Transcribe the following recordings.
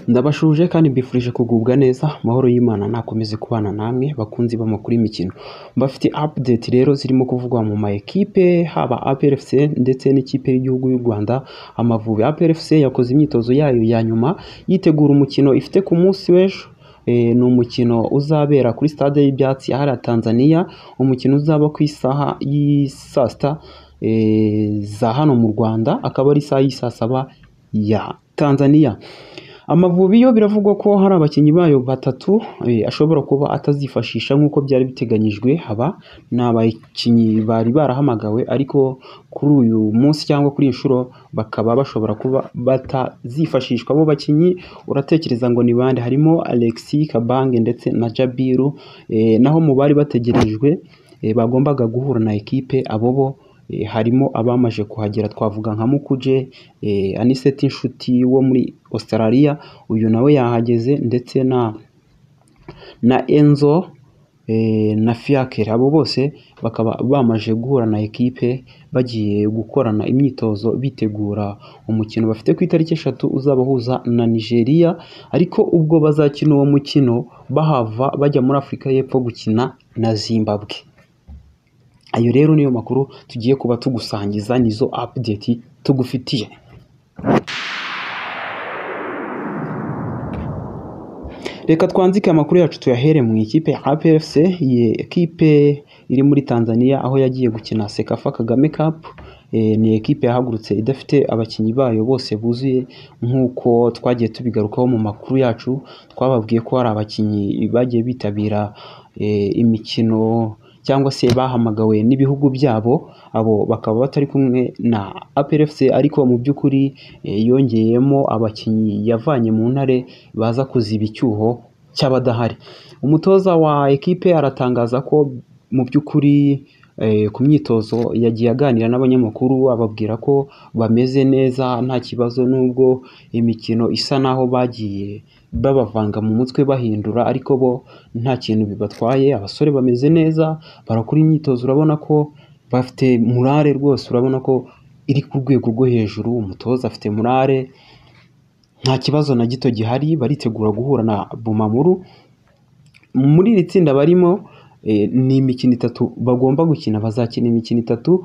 Ndabashuje kandi mbifurije kugubwa neza, amahoro y'Imana nakomeze kubana namwe bakunzi b'amakuru y'imikino. Mbafite update rero zirimo kuvugwa mu ma ekipe, haba APR FC ndetse n'ikipe y'igihugu y'u Rwanda Amavubi. APR FC yakoze imyitozo yayo ya nyuma yitegura umukino ifite ku munsi w'ejo. Ni umukino uzabera kuri stade y'Ibyatsi ahari Tanzania, umukino uzaba ku isaha y'i saa sita za hano mu Rwanda, akaba ari isaha y'i saa saba ya Tanzania. Amavubi yo biravugwa ko hari abakinnyi bayo batatu ashobora kuba atazifashisha nk'uko byari biteganyijwe. Haba ni abakinnyi bari barahamagawe, ariko kuri uyu munsi cyangwa kuri iyi nshuro bakaba bashobora kuba batazifashishwa. Abo bakinnyi uratekereza ngo ni bande? Harimo Alexis Kabange ndetse na Jabiru. Naho mu bari bategerejwe bagombaga guhura na ekipe, abo bo harimo abamaze kuhagera, twavuga nka Mukuje Aniseti Nshuti wo muri Australia, uyu nawe yahageze, ndetse na Enzo na Fiacre. Abo bose bakaba bamaze guhura na ekipe, bagiye gukorana imyitozo bitegura umukino bafite ku itariki 3 uzabahuza na Nigeria, ariko ubwo bazakina uwo mukino bahava bajya muri Afurika y'Epfo gukina na Zimbabwe. Ayo rero niyo makuru tugiye kuba tugusangiza, nizo update tugufitiye. Reka twanzike amakuru yacu tuyahere mu ikipe ya APR FC. Iyi ekipe iri muri Tanzania aho yagiye gukina CECAFA Kagame Cup. Ni ekipe yahagurutse idafite abakinnyi bayo bose buzuye, nk'uko twagiye tubigarukaho mu makuru yacu. Twababwiye ko hari abakinnyi bagiye bitabira imikino cyangwa se bahamagawe n'ibihugu byabo, abo bakaba batari kumwe na APR FC, ariko mu by'ukuri yongeyemo abakinnyi yavanye mu ntare baza kuziba icyuho cy'abadahari. Umutoza wa ekipe aratangaza ko mu by'ukuri ku myitozo yagiye aganira n'abanyamakuru, ababwira ko bameze neza nta kibazo, nubwo imikino isa naho bagiye babavanga mu mutwe bahindura, ariko bo nta kintu bibatwaye. Abasore bameze neza, barakora imyitozo, urabona ko bafite murare rwose, urabona ko iri ku rwego rwo hejuru. Umutoza afite murare, nta kibazo na gito gihari, baritegura guhura na Bumamuru. Muri iri tsinda barimo ni imikino 3 bagomba gukina, bazakina imikino 3.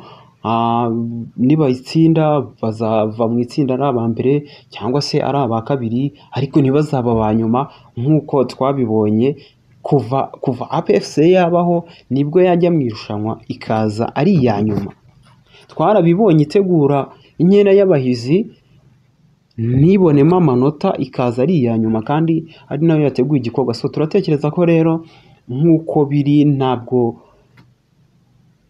Nibayitsinda bazava mu itsinda ari aba mbere cyangwa se ari aba kabiri, ariko ntibazaba aba nyuma nk'uko twabibonye kuva APR FC yabaho, nibwo yajya mu irushanwa ikaza ari iya nyuma. Twarabibonye itegura inkera y'abahizi ntibonemo amanota, ikaza ari iya nyuma kandi ari nayo yateguye igikorwa. So turatekereza ko rero nk'uko biri, ntabwo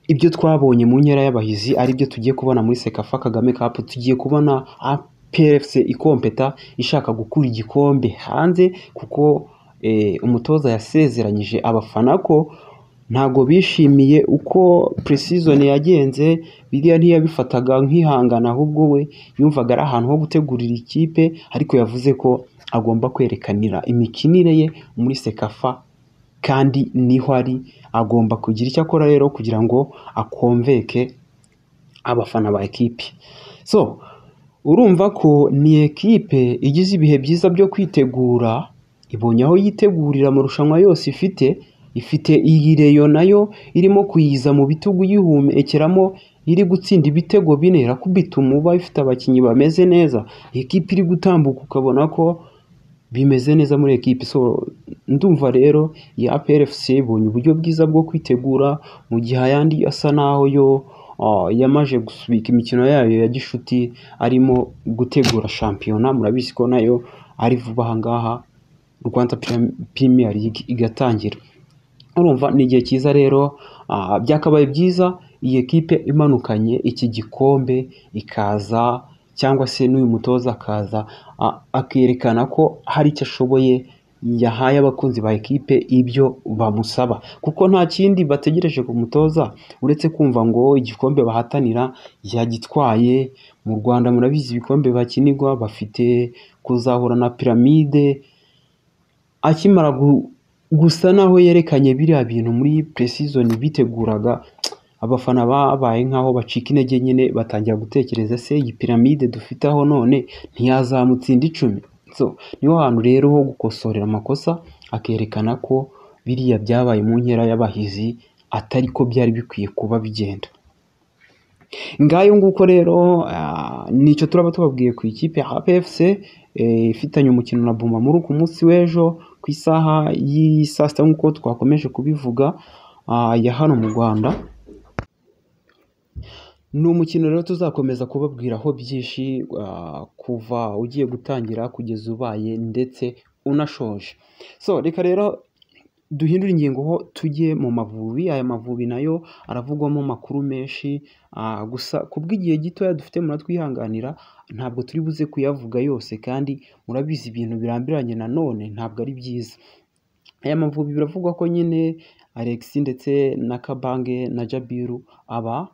ibyo twabonye mu nkera y'abahizi ari byo tugiye kubona muri CECAFA Kagame Cup. Tugiye kubona APR FC ikompeta ishaka gukura igikombe hanze, kuko umutoza yasezeranyije abafana ko ntabwo bishimiye uko pre-season yagenze. Biriya ntiyabifataga nk'ihangana, ahubwo we yumvaga ari ahantu ho gutegurira ikipe, ariko yavuze ko agomba kwerekanira imikinire ye muri CECAFA kandi niho ari, agomba kugira icyo akora rero kugira ngo akomveke abafana ba ekipe. So urumva ko ni ekipe igize ibihe byiza byo kwitegura, ibonye aho yitegurira amarushanwa yose ifite. Ifite iyi Rayon nayo irimo kuyiza mu bitugu yihumekeramo, iri gutsinda ibitego 4, irakubita umuba, ifite abakinnyi bameze neza, ekipe iri gutambuka ukabona ko bimeze neza muri ekipe. So ndumva rero iyi APR FC ibonye uburyo bwiza bwo kwitegura, mu gihe ayandi asa naho yo yamaze gusubika imikino yayo ya gishuti, arimo gutegura shampiyona. Murabizi ko nayo ari vuba aha ngaha Rwanda Premier League igatangira. Urumva ni igihe cyiza rero, byakabaye byiza iyi ekipe imanukanye iki gikombe ikaza, cyangwa se n'uyu mutoza akaza akerekana ko hari icyo ashoboye, yahaye abakunzi ba ekipe ibyo bamusaba, kuko nta kindi bategereje ku mutoza uretse kumva ngo igikombe bahatanira yagitwaye. Mu Rwanda murabizi ibikombe bakinirwa, bafite kuzahura na Piramide. Akimara gusa naho yerekanye biriya bintu muri pre-season biteguraga, abafana babaye nkaho bacika intege nyine, batangira gutekereza se iyi Piramide dufite aho none ntiyazamutsinda 10. So niho hantu rero ho gukosorera amakosa, akerekana ko biriya byabaye mu nkera y'abahizi atari ko byari bikwiye kuba bigenda. Ngayo nguko rero nicyo turaba tubabwiye ku ikipe ya APR FC ifitanye umukino na Bumamuru ku munsi w'ejo ku isaha y'i saa 6 nk'uko twakomeje kubivuga ya hano mu Rwanda. Ni umukino rero tuzakomeza kubabwiraho byinshi kuva ugiye gutangira kugeza ubaye ndetse unashoje. So reka rero duhindure ingingo ho tujye mu Mavubi. Aya Mavubi nayo aravugwamo amakuru menshi, gusa kubw'igihe gitoya dufite muratwihanganira ntabwo turi buze kuyavuga yose, kandi murabizi ibintu birambiranye nanone ntabwo ari byiza. Aya Mavubi biravugwa ko nyine Alex ndetse na Kabange na Jabiru aba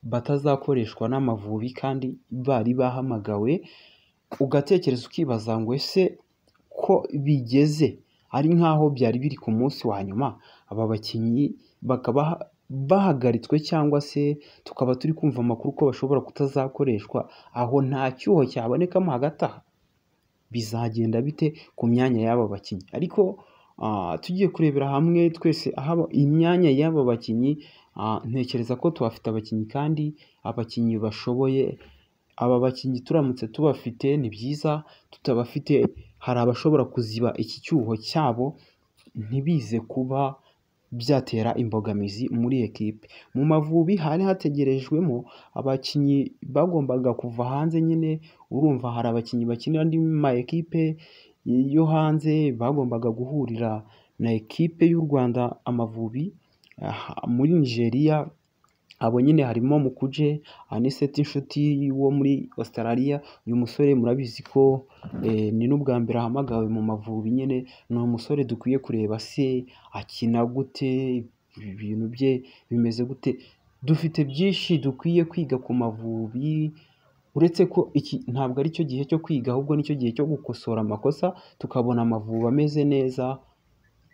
batazakoreshwa n'Amavubi kandi bari bahamagawe, ugatekereza ukibaza ngo ese ko bigeze ari nk'aho byari biri ku munsi wa nyuma, aba bakinnyi bakaba bahagaritswe cyangwa se tukaba turi kumva amakuru ko bashobora kutazakoreshwa, aho nta cyuho cyabonekamo hagati aha? Bizagenda bite ku myanya y'aba bakinnyi? Ariko tugiye kurebera hamwe twese aho imyanya y'aba bakinnyi, ntekereza ko tuhafite abakinnyi kandi abakinnyi bashoboye. Aba bakinnyi turamutse tubafite ni byiza, tutabafite hari abashobora kuziba iki cyuho cyabo ntibize kuba byatera imbogamizi muri ekipe. Mu Mavubi hari hategerejwemo abakinnyi bagombaga kuva hanze nyine, urumva hari abakinnyi bakinira andi ma ekipe yo hanze bagombaga guhurira na ekipe y'u Rwanda Amavubi muri Nigeria. Abo nyine harimo Mukuje Aniseti Inshuti wo muri Australia. Uyu musore murabizi ko ni n'ubwa mbere ahamagawe mu Mavubi nyine, ni umusore dukwiye kureba se akina gute, ibintu bye bimeze gute. Dufite byinshi dukwiye kwiga ku Mavubi, uretse ko iki ntabwo ari cyo gihe cyo kwiga, ahubwo nicyo gihe cyo gukosora amakosa, tukabona Amavubi ameze neza,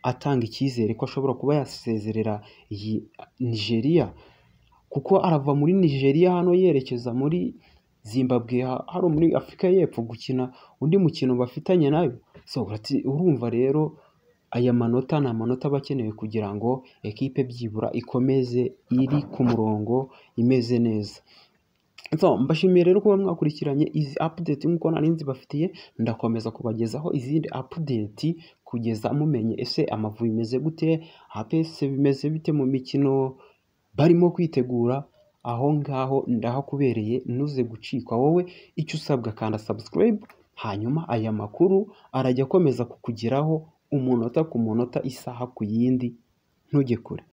atanga icyizere ko ashobora kuba yasezerera iyi Nigeria, kuko arava muri Nigeria hano yerekeza muri Zimbabwe hano muri Afurika y'Epfo gukina undi mukino bafitanye nayo. So urumva rero aya manota ni amanota aba akenewe kugira ngo ekipe byibura ikomeze iri ku murongo imeze neza. So mbashimiye rero kuba mwakurikiranye izi update nk'uko nari nzibafitiye, ndakomeza kubagezaho izindi update kugeza mumenye ese Amavubi bimeze gute, APR bimeze bite mu mikino barimo kwitegura. Aho ngaho ndahakubereye, ntuze gucikwa. Wowe icyo usabwa kanda subscribe, hanyuma aya makuru arajya akomeza kukugeraho umunota ku munota, isaha ku yindi, ntujye kure.